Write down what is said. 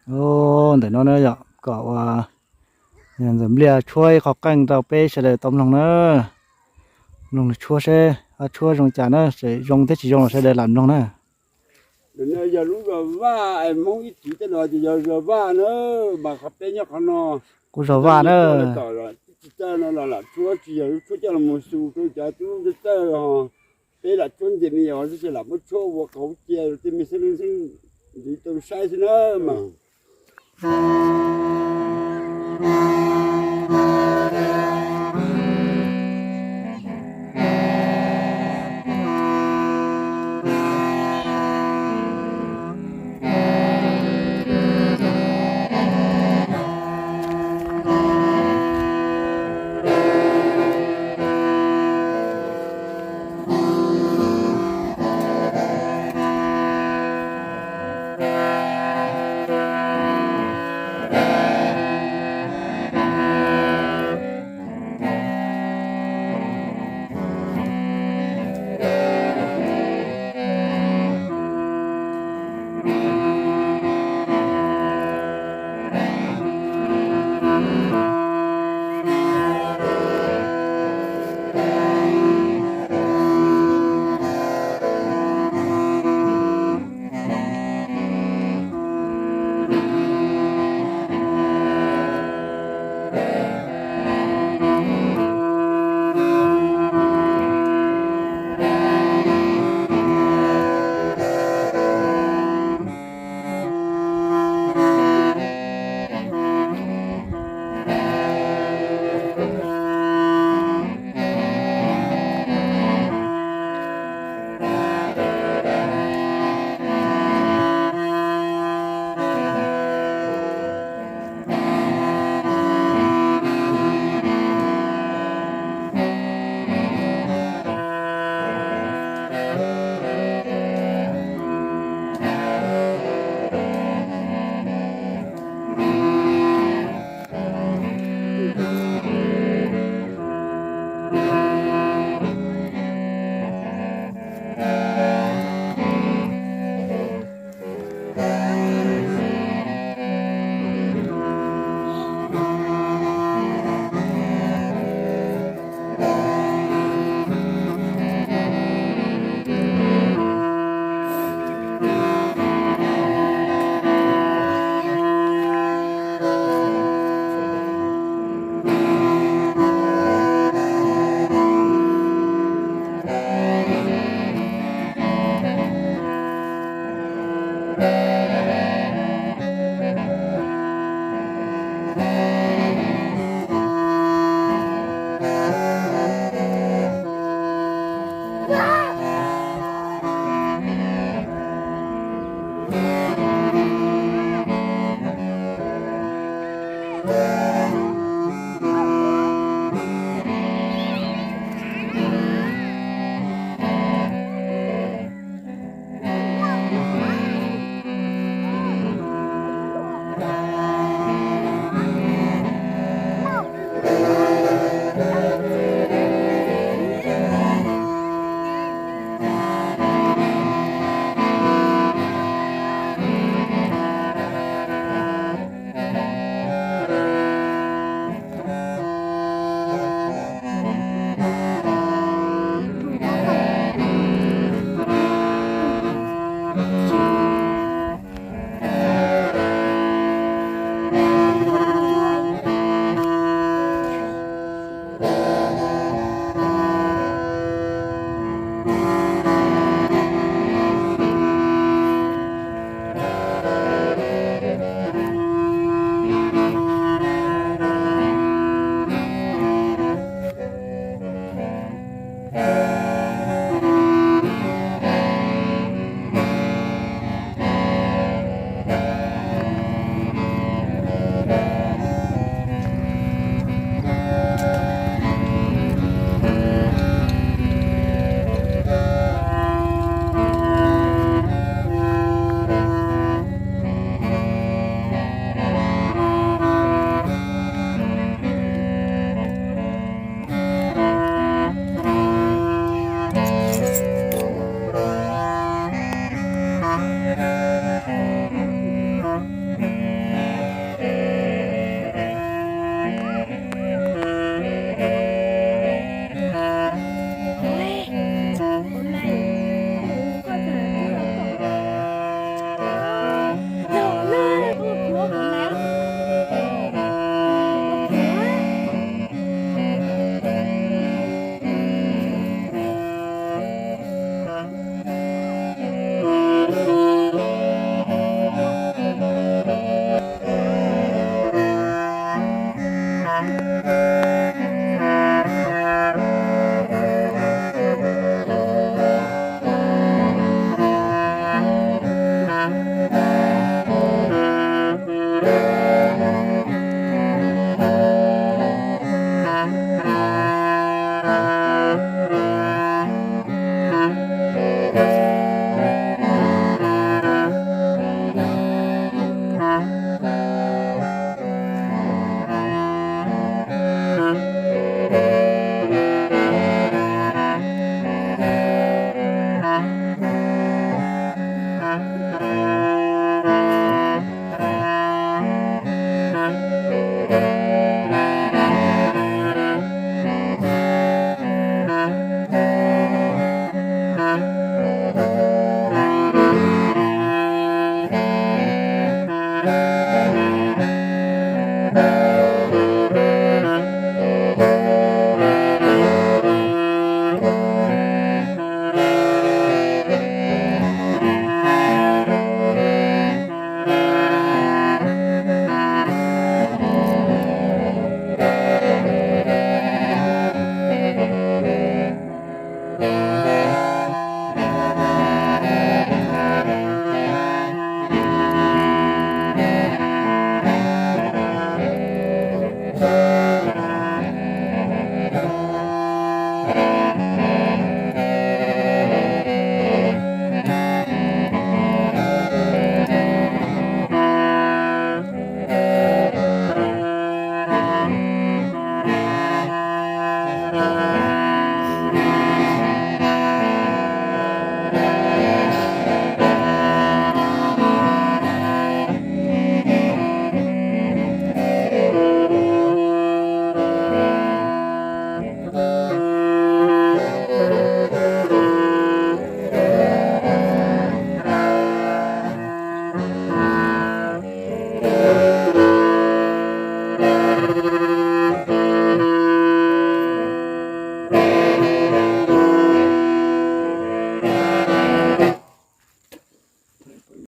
Ntawm no na yom, kom ua Ntxawm Npliaj tshuab ib qho qeej rau peb sawv daws tau mloog na. Mloog nws tshuab seb tshuab zoo cas na, tseem zoo thiab tsis zoo los sawv daws lam mloog na. Yog lub zos Vaj, Hmoob ib txwm tej los ces yog zos Vaj na, mas qhov peb nyob qhov no, kuj zos Vaj na. Tsis txawj no los lam tshuab, tsis yog lub tshuab coj los mus xus rau cov tub txawj, peb lam tshuab ntxias me nyuam xwb, lam muab tshuab ua kauv cia tej me xeeb leej xeeb ntxiv tau saib xwb na mas.